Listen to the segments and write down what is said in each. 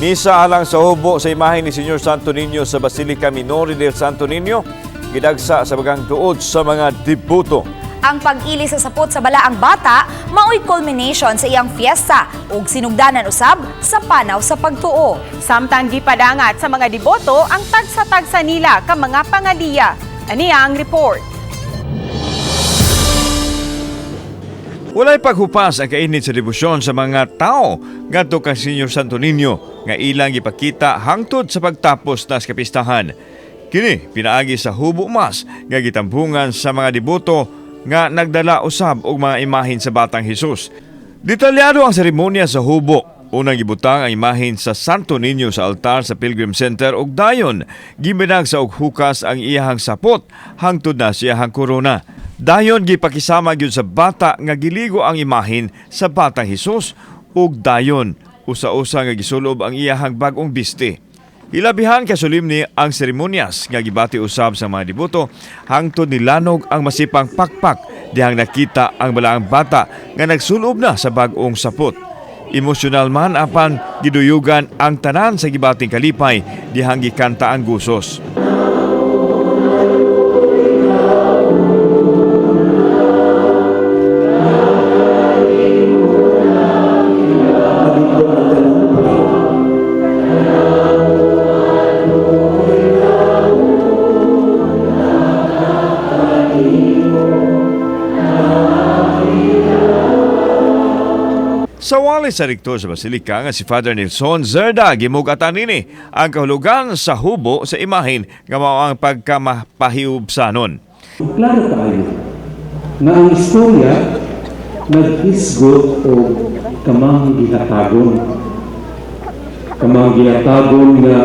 Misa alang sa hubo sa imahe ni Señor Santo Niño sa Basilica Minore del Santo Niño, gidagsa sa bagang tuod sa mga deboto. Ang pag-ili sa sapot sa balaang bata maoy culmination sa iyang fiesta ug sinugdanan usab sa panaw sa pagtuo. Samtang gipadangat sa mga deboto ang tagsa-tagsa nila ka mga pangaliya. Aniya ang report. Walay paghupas ang kainit sa debosyon sa mga tao ngadto kang Señor Santo Niño nga ilang gipakita hangtod sa pagtapos na sa kapistahan. Kini pinaagi sa hubo mas nga gitambungan sa mga deboto nga nagdala usab og mga imahen sa Batang Hesus. Detalyado ang seremonya sa hubo. Unang gibutang ang imahen sa Santo Niño sa altar sa Pilgrim Center ug dayon gibinag sa og hukas ang iyahang sapot hangtod na sa iyahang korona. Dayon gipakisama gyud sa bata nga giligo ang imahen sa Batang Hesus ug dayon usa-usa nga gisulob ang iyahang bag-ong biste. Ilabihan ka solemne ang seremonyas nga gibati usab sa mga deboto hangtod nilanog ang masipang pakpak dihang nakita ang balaang bata nga nagsulob na sa bag-ong sapot. Emosyonal man apan giduyugan ang tanan sa gibating kalipay dihang gikanta ang gusos. Sa wali sa rektor sa Basilika nga si Father Nelson Zerda, gimugatan nini ang kahulugan sa hubo sa imahin nga mao ang pagkamapahiubsanon. Klaro kaayo nga ang istorya naghisgot og kamang gihatagon. Kamang gihatagon nga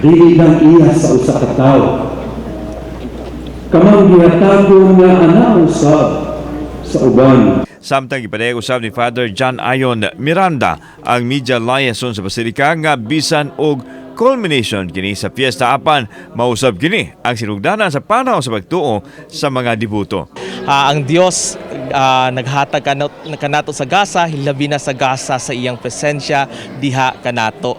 dili lang iya sa usa ka tawo. Kamang gihatagon nga ana usab sa uban. Samtang gipadayag usab ni Father John Ayon Miranda ang media liaison sa Basilika nga bisan og culmination kini sa fiesta apan mausab kini ang sinugdanan sa panaw sa pagtuo sa mga deboto. Ang Dios naghatag kanato sa gasa, hilabi na sa gasa sa iyang presensya diha kanato.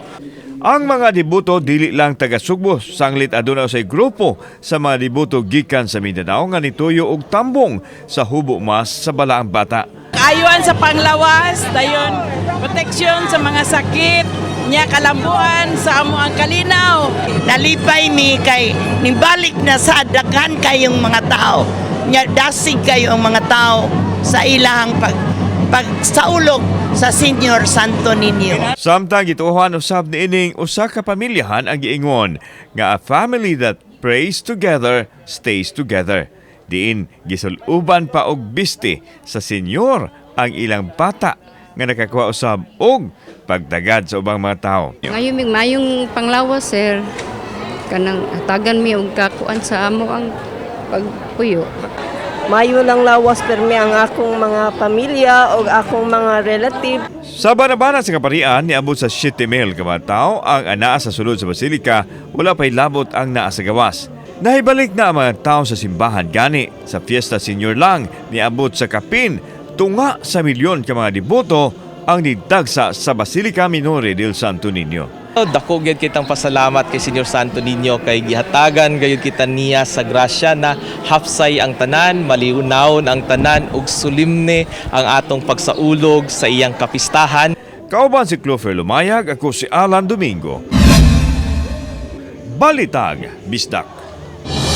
Ang mga deboto dili lang taga Sugbo, sanglit aduna say grupo sa mga deboto gikan sa Mindanao nga nituyo og tambong sa hubo mas sa balaang bata. Kaayuan sa panglawas, dayon protection sa mga sakit, nya kalambuan sa amo ang kalinaw. Nalipay mi kay nibalik na sa daghan kayong mga tao. Nya dasig kayo ang mga tao sa ilahang pagsaulog sa Senior Santo Niño. Samtang gituohan usab niining usa ka pamilyahan ang giingon nga a family that prays together stays together. Diin gisuluban pa og biste sa senyor ang ilang bata nga nakakuha usab og pagdagad sa ubang mga tao. Ngayon mig mayong panglawas, sir. Kanang hatagan mi og kakuan sa amo ang pagpuyo. Mayo lang lawas permi ang akong mga pamilya o akong mga relative. Sa banabana sa kaparian, niabot sa 7,000 ka mga tao ang anaa sa sulod sa basilika, wala pa'y labot ang naa sa gawas. Nahibalik na ang mga tao sa simbahan gani sa Fiesta Senior lang niabot sa kapin tunga sa milyon ka mga deboto ang nidagsa sa Basilica Minore del Santo Niño. Dako gyud kitang pasalamat kay Señor Santo Niño kay gihatagan gayud kita niya sa grasya na hapsay ang tanan, maliunawon ang tanan ug solemne ang atong pagsaulog sa iyang kapistahan. Kauban si Clover Lumayag, ako si Alan Domingo. Balitag, Bisdak.